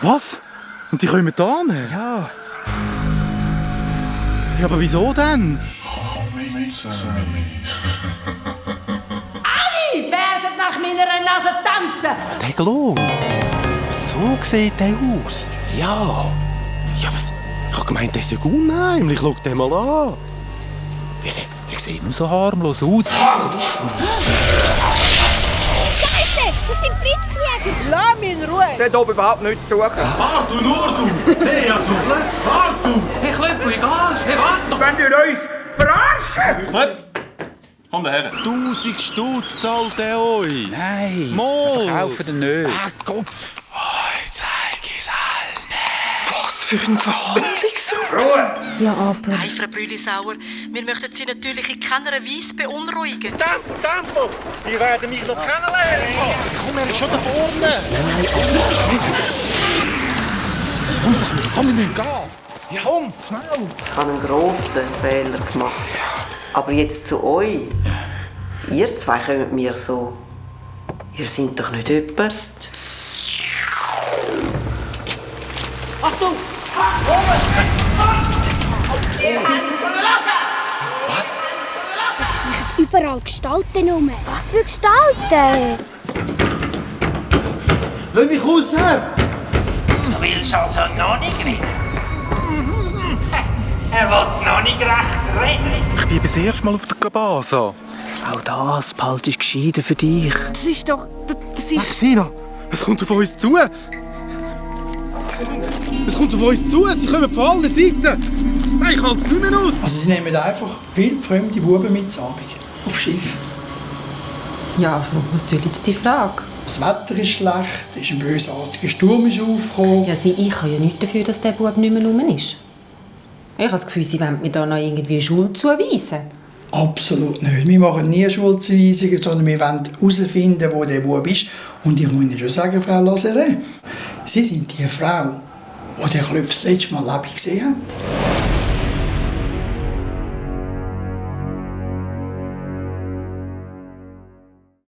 Was? Und die kommen da hin? Ja. Ja, aber wieso denn? Alle werden nach meiner Nase tanzen. Der Glo. So sieht der aus. Ja. Ja, aber ich habe gemeint, der ist ja unheimlich. Schau den mal an. Ja, der sieht nur so harmlos aus. Scheiße, das sind Blitzkrieger! Lass mich in Ruhe! Sie hat oben überhaupt nichts zu suchen. Warte, nur du! Hey, also Klöpf, warte du! Hey Klöpf, wie geht's? Hey, warte doch! Wenn ihr uns verarschen! Klöpf! Komm daher. 1000 Stutz zahlt er uns. Nein, Mal. verkaufen den nicht. Kopf. Oh, jetzt zeig ich's allen. Was für ein Verhandlungsraum! Ruhe! Ja, aber... Nein, Frau Brüllisauer, wir möchten Sie natürlich in keiner Weise beunruhigen. Tempo! Wir werden mich noch kennenlernen. Komm, er ist schon da vorne. Komm, wir müssen gehen. Ja, komm, schnell! Ich habe einen grossen Fehler gemacht. Aber jetzt zu euch. Ihr zwei kommt mir so. Ihr seid doch nicht etwas. Achtung! Ihr habt gelogen! Es schleichen überall Gestalten rum. Was für Gestalten? Lass mich raus. Du willst also noch nicht reden? Er will noch nicht recht reden. Ich bin das erste Mal auf der Cabasa. Auch das behalte ich gescheiden für dich. Das ist doch... Das ist... Sina, es kommt auf uns zu. Es kommt auf uns zu, sie kommen von allen Seiten. Nein, ich halte es nicht mehr aus. Also sie nehmen einfach wildfremde Buben mit zur Abend auf Schiff. Ja, also, was soll jetzt die Frage? Das Wetter ist schlecht, ein bösartiger Sturm ist aufgekommen. Ja, ich kann ja nichts dafür, dass der Bub nicht mehr rum ist. Ich habe das Gefühl, sie wollen mir da noch irgendwie eine Schuld zuweisen. Absolut nicht. Wir machen nie Schuldzuweisungen, sondern wir wollen herausfinden, wo der Bub ist. Und ich muss Ihnen schon sagen, Frau Lazare, Sie sind die Frau, die den Klöpf das letzte Mal lebendig gesehen hat.